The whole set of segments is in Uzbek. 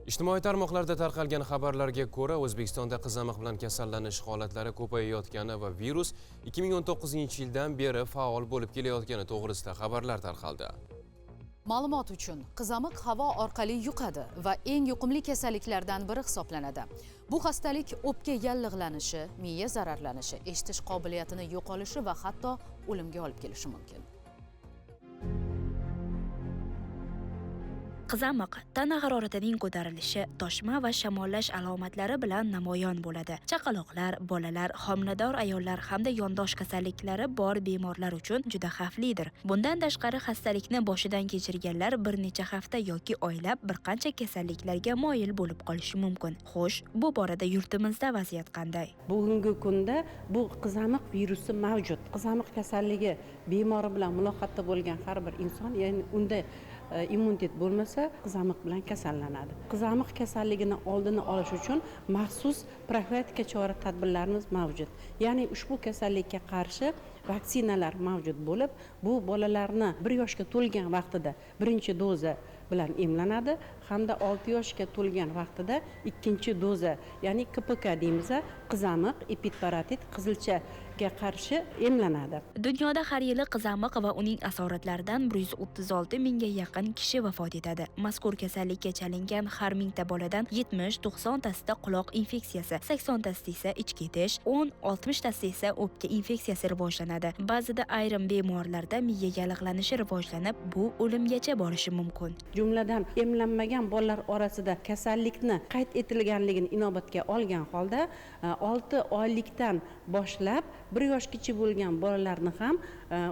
Ijtimoiy tarmoqlarda tarqalgan xabarlarga ko'ra, O'zbekistonda qizamiq bilan kasallanish holatlari ko'payayotgani va virus 2019-yildan beri faol bo'lib kelayotgani to'g'risida xabarlar tarqaldi. Ma'lumot uchun, qizamiq havo orqali yuqadi va eng yuqumli kasalliklardan biri hisoblanadi. Bu xastalik o'pka yallig'lanishi, miya zararlanishi, eshitish qobiliyatini yo'qolishi va hatto o'limga olib kelishi mumkin. Qizamiq tana haroratining ko'tarilishi, toshma va shamollash alomatlari bilan namoyon bo'ladi. Chaqaloqlar, bolalar, homilador ayollar hamda yondosh kasalliklari bor bemorlar uchun juda xavflidir. Bundan tashqari xastalikni boshidan kechirganlar bir necha hafta yoki oylab bir qancha kasalliklarga moyil bo'lib qolishi mumkin. Xo'sh, bu borada yurtimizda vaziyat qanday? Bugungi kunda bu qizamiq virusi mavjud. Qizamiq kasalligi bemori bilan muloqotda bo'lgan har bir inson, ya'ni unda immunitet bo'lmasa, qizamiq bilan kasallanadi. Qizamiq kasalligini oldini olish uchun maxsus profilaktika chora tadbirlarimiz mavjud. Ya'ni ushbu kasallikka qarshi vaksinalar mavjud bo'lib, bu bolalarni 1 yoshga to'lgan vaqtida birinchi doza bilan emlanadi hamda 6 yoshga to'lgan vaqtida ikkinchi doza, ya'ni KPK deymiz, qizamiq, epidparatit, qizilchaga qarshi emlanadi. Dunyoda har yili qizamiq va uning asoratlaridan 136 mingga yaqin kishi vafot etadi. Mazkur kasallikka chalingan har mingta boladan 70-90 tasida quloq infeksiyasi, 80 tasida esa ich ketish, 10-60 tasida esa o'pka infeksiyasi rivojlanadi. Ba'zida ayrim bemorlarda miya yallig'lanishi rivojlanib, bu o'limgacha borishi mumkin. Jumladan, emlanmagan bolalar orasida kasallikni qayd etilganligini inobatga olgan holda 6 oylikdan boshlab 1 yoshgacha bo'lgan bolalarni ham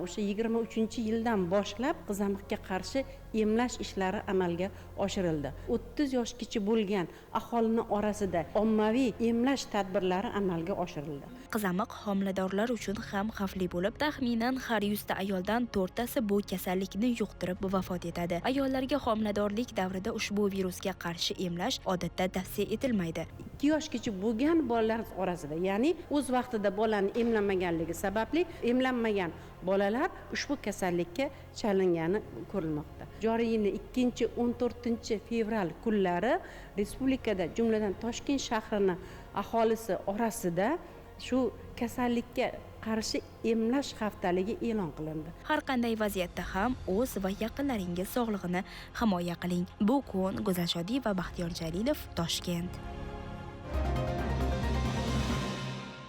o'sha 23-yildan boshlab qizamiqqa qarshi emlash ishlari amalga oshirildi. 30 yoshgacha bo'lgan aholining orasida ommaviy emlash tadbirlari amalga oshirildi. Qizamiq homiladorlar uchun ham xavfli bo'lib, taxminan har 100 ta ayoldan 4 tasi bu kasallikni yuqtirib vafot etadi. Ayollarga homiladorlik davrida ushbu virusga qarshi emlash odatda tavsiya etilmaydi. 2 yoshgacha bo'lgan bolalar orasida, ya'ni o'z vaqtida bolani emlanmaganligi sababli emlanmagan bolalar ushbu kasallikka chalingani ko'rilmoqda. Joriy yilning 2-14 fevral kunlari respublikada, jumladan Toshkent shahrini aholisi orasida shu kasallikka qarshi emlash haftaligi e'lon qilindi. Har qanday vaziyatda ham o'z va yaqinlaringiz sog'lig'ini himoya qiling. Bu kun Go'zal Shodiyeva, Baxtiyor Jalilov, Toshkent.